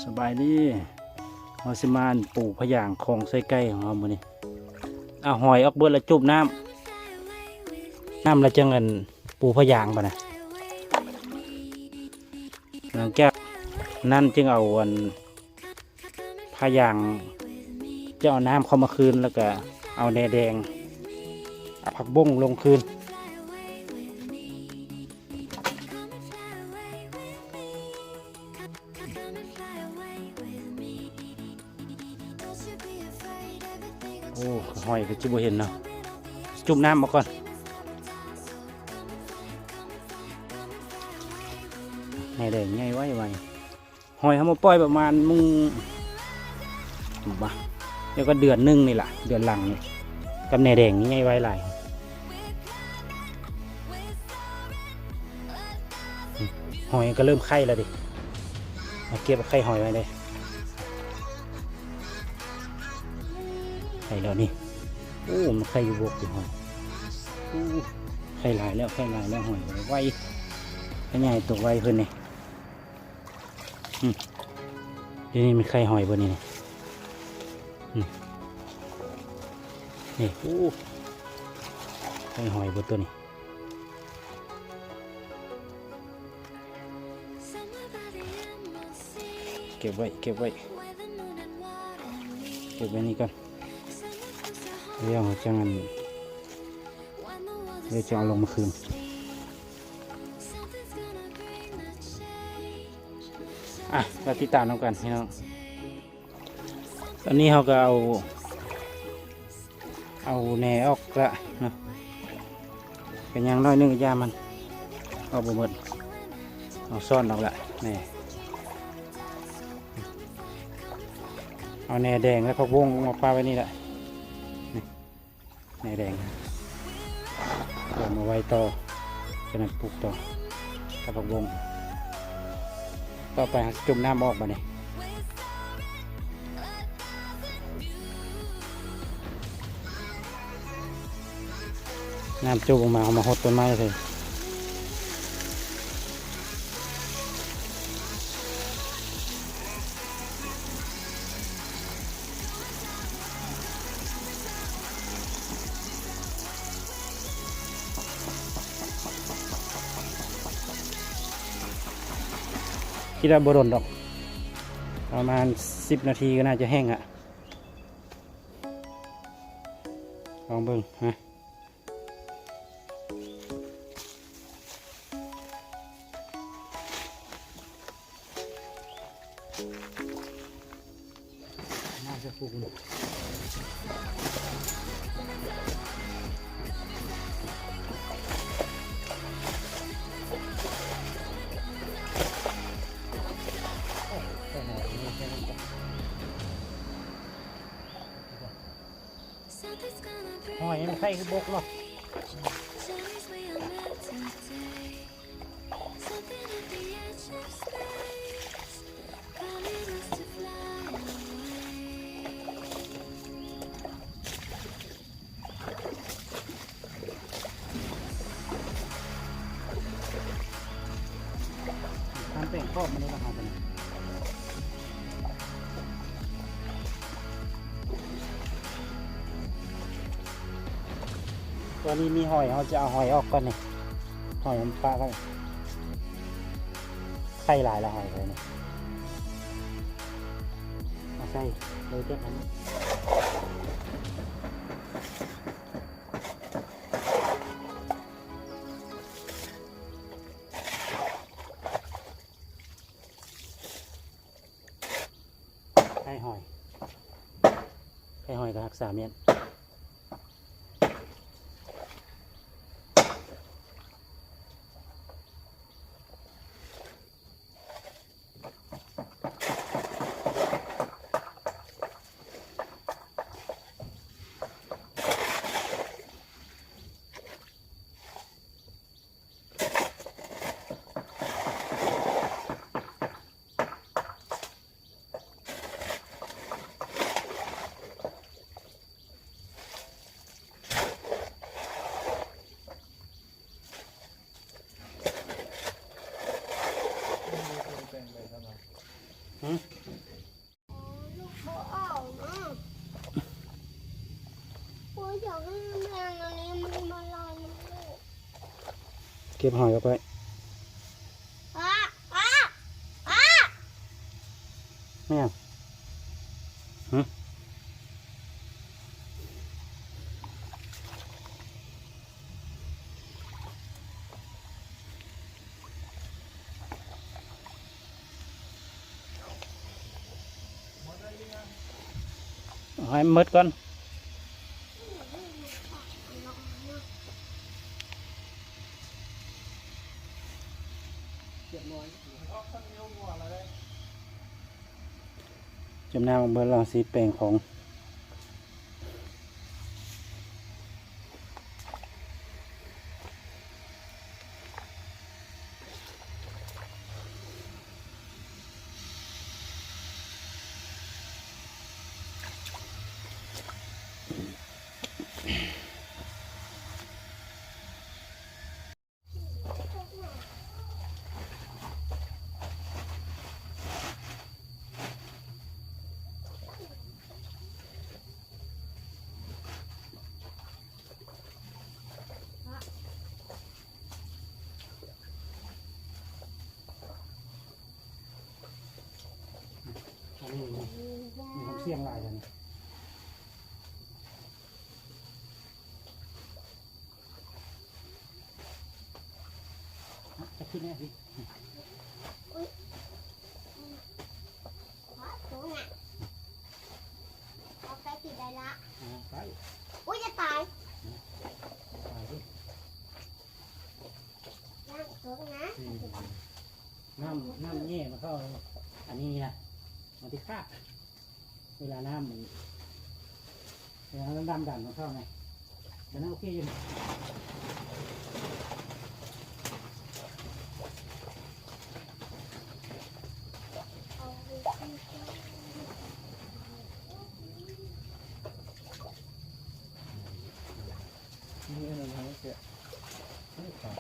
ສະບາຍດີ ເຮົາຊິມາປູພະຢາງຂອງໃສ່ໄກ່ຂອງເຮົາມື້ນີ້. ເອົາຫອຍອອກເບິດແລ້ວຈຸບນ້ຳ ນ້ຳແລ້ວຈັ່ງອັນປູພະຢາງບາດນະ. ຫຼັງຈາກນັ້ນຈຶ່ງເອົາອັນ ພະຢາງ ຈະເອົານ້ຳເຂົ້າມາຄືນ ແລ້ວກະເອົາແໜແດງ ເອົາຜັກບົ້ງລົງຄືນ. ໂອ້ ຫອຍກໍຊິບໍ່ເຫັນເນາະ ຈຸ່ມນ້ຳເອົາກ່ອນ. ແໜແດງໃຫຍ່ໄວໆ. ຫອຍເຮົາມາປ່ອຍປະມານມື້ ບໍ່ ແລ້ວກໍເດືອນໜຶ່ງນີ້ລະ ເດືອນຫຼັງນີ້ ກັບແໜແດງນີ້ໃຫຍ່ໄວຫຼາຍ. ຫອຍກໍເລີ່ມໄຂ່ແລ້ວເດ້ ມາເກັບໄຂ່ຫອຍໄວ້ເດ້ ໄຂ່ແລ້ວນີ້. ໂອ້ ມັນໄຂ່ຢູ່ບົກຢູ່ຫອຍ. ໂອ້ ໄຂ່ຫຼາຍແລ້ວ ໄຂ່ຫຼາຍແລ້ວ ຫອຍໄວ ຂະຫຍາຍຕົວໄວເພິ່ນນີ້. ອືມ ດຽວນີ້ມັນໄຂ່ຫອຍບໍ່ນີ້ ນີ້ ນີ້ ໂອ້ ໄຂ່ຫອຍບໍ່ຕົວນີ້. ເກັບໄວ້ ເກັບໄວ້ ເກັບໄວ້ນີ້ກ່ອນ ດຽວຈັ່ງອັນ ດຽວຈະເອົາລົງມາຄືນ. ອ່ະ ມາຕິດຕາມນຳກັນພີ່ນ້ອງ. ຕອນນີ້ເຮົາກໍເອົາ ເອົາແໜອອກລະເນາະ ເປັນຫຍັງ ໜ້ອຍໜຶ່ງກໍຢ່າມັນ ເອົາບໍ່ໝົດ ເອົາຊ້ອນອອກລະ ນີ້ ເອົາແໜແດງ ແລະ ຜັກບົ້ງອອກມາປະໄວ້ນີ້ລະ ນີ້. ແໜແດງ ເອົາມາໄວ້ຕໍ່ ຈະນຳປູກຕໍ່ກັບຜັກບົ້ງ. ຕໍ່ໄປເຮົາຈະຈຸ່ມນ້ຳອອກບາດນີ້ ນ້ຳຈຸ່ມອອກມາ ເອົາມາຫົດຕົ້ນໄມ້ເລີຍ. ຄິດວ່າບໍ່ດົນດອກ ປະມານສິບນາທີກໍໜ້າຈະແຫ້ງອະ ລອງເບິ່ງນະ. ຫອຍມັນໄຂ່ຄືບົກເນາະ. ທຳແປ້ງກອບມັນໂດນລະຫາກັນ. ຕົວນີ້ມີຫອຍ ເຮົາຈະເອົາຫອຍອອກກ່ອນນີ້ ຫອຍມັນປະໄວ້ ໄຂ່ຫຼາຍລະຫອຍໄປນີ້ ເອົາໃສ່ເລີຍເຈົ້າ. ໄຂ່ຫອຍ ໄຂ່ຫອຍກໍຮັກສາແມ່ນ. ເ ກັບຫອຍເຂົ້າໄປ. ແມ່ນຫຍັງ? ຫຶ? ເອົາໃຫ້ໝົດກ່ອນ. ຈົມນ້ຳເບິ່ງລະຊິແປງຂອງ. ອັນນີ້ມີຄວາມສ່ຽງຫຼາຍແລ້ວນີ້. ຈະຂຶ້ນແນ່ຊິ. ອຸ້ຍ ພະສົງອະ ເອົາໄປຕິດໄດ້ລະ. ອ່າ ໄປ. ອຸ້ຍ ຢ່າຕາຍ. ອ່າ ຕາຍຊິ. ພະສົງອະ ອືມ ນ້ຳ ນ້ຳແຫຍ່ມັນເຂົ້າອັນນີ້ນະ ມັນຊິຂາດ. ເວລານ້ຳມັນ ເວລານ້ຳດຳດັນມັນເຂົ້າໄງ ມັນໂອເຄຢູ່. ນີ້ອັນນັ້ນເຮົາເສຍ ນີ້ຂາດ.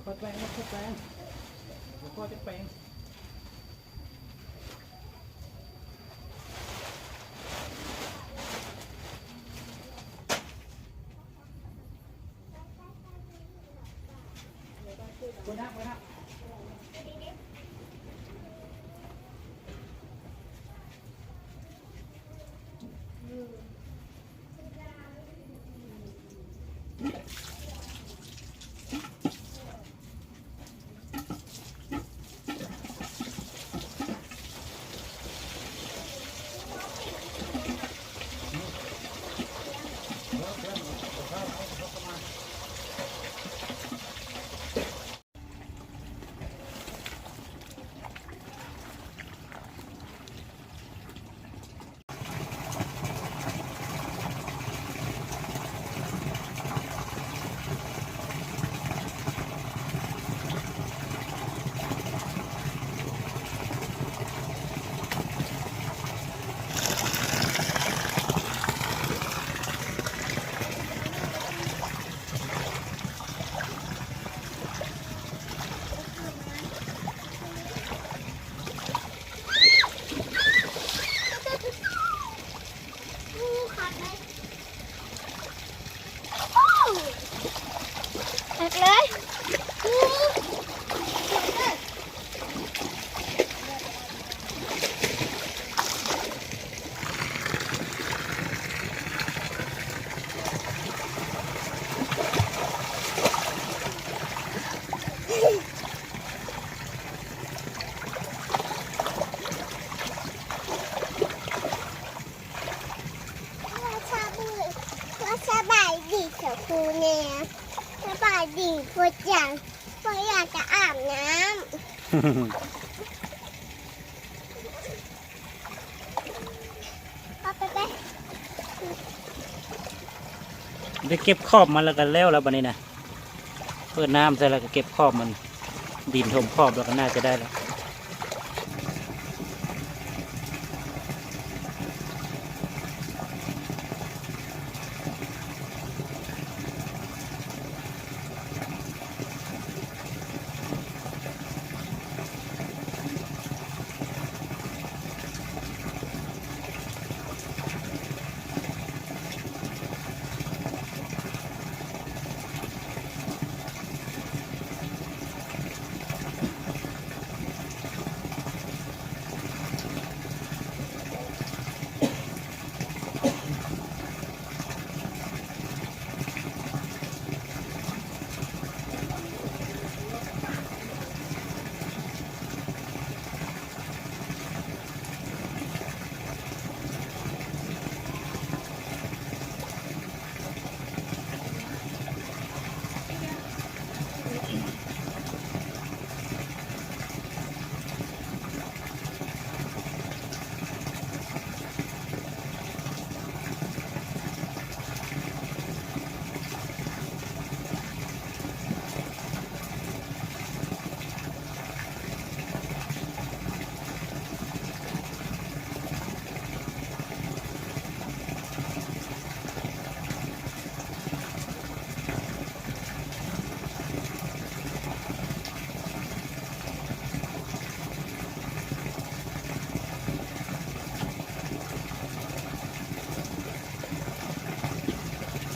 ຄ່ອຍແປງ ຄ່ອຍແປງ ຄ່ອຍຈະແປງ. ເ ດີ ບໍ່ຈັງ ບໍ່ຢາກຈະອາບນ້ຳ. ໄປ ໄປ ໄປ ໄດ້ເກັບຂອບມັນແລ້ວກໍແລ້ວແລ້ວບັດນີ້ນະ. ເປີດນ້ຳໃສ່ແລ້ວກໍເກັບຂອບມັນ ດິນຖົມຂອບແລ້ວກໍໜ້າຈະໄດ້ແລ້ວ.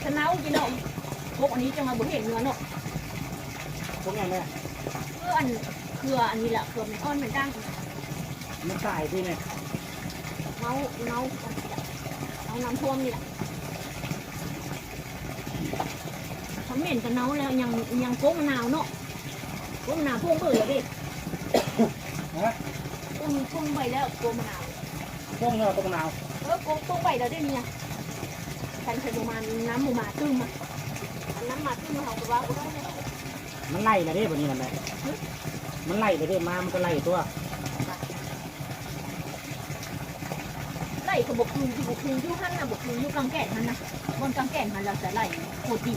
ຂະເນົາພີ່ນ້ອງ ກົກອັນນີ້ຈັ່ງວ່າບໍ່ເຫັນເໜືອເນາະ. ພວກຫຍັງແມ່? ຄືອັນ ເຄືອອັນນີ້ລະ ເຄືອແມ່ນອ່ອນແມ່ນກາງ ມັນຕາຍຕິແມ່? ເນົາ ເນົາ ເນົານ້ຳຖ້ວມນີ້ລະ. ຄັນເໝັນກໍເນົາແລ້ວ ຍັງ ຍັງກົກມະນາວເນາະ ກົກມະນາວ ປຸງເບີແລ້ວເດ້. ຮະ? ປຸງ ປຸງໄປແລ້ວ ກົກມະນາວ ປຸງແລ້ວ ກົກມະນາວ. ເອີ ກົກ ກົກໄປແລ້ວເດ້ເມຍ. ຄັນໃຜບໍ່ມາ ນ້ຳບໍ່ມາຕື່ມ ຄັນນ້ຳມາຕື່ມ ເຮົາກໍວ່າບໍ່ໄດ້ແລ້ວ. ມັນໄຫຼແລ້ວເດ້ ບັດນີ້ນະແມ່. ຫຶ? ມັນໄຫຼແລ້ວເດ້ ມາມັນກໍໄຫຼຕົວະ. ໄຫຼກໍບໍ່ຄື ບໍ່ຄືຢູ່ຫັ້ນນະ ບໍ່ຄືຢູ່ກາງແກງຫັ້ນນະ ບ່ອນກາງແກງຫັ້ນລະຈະໄຫຼໂຄດດີ.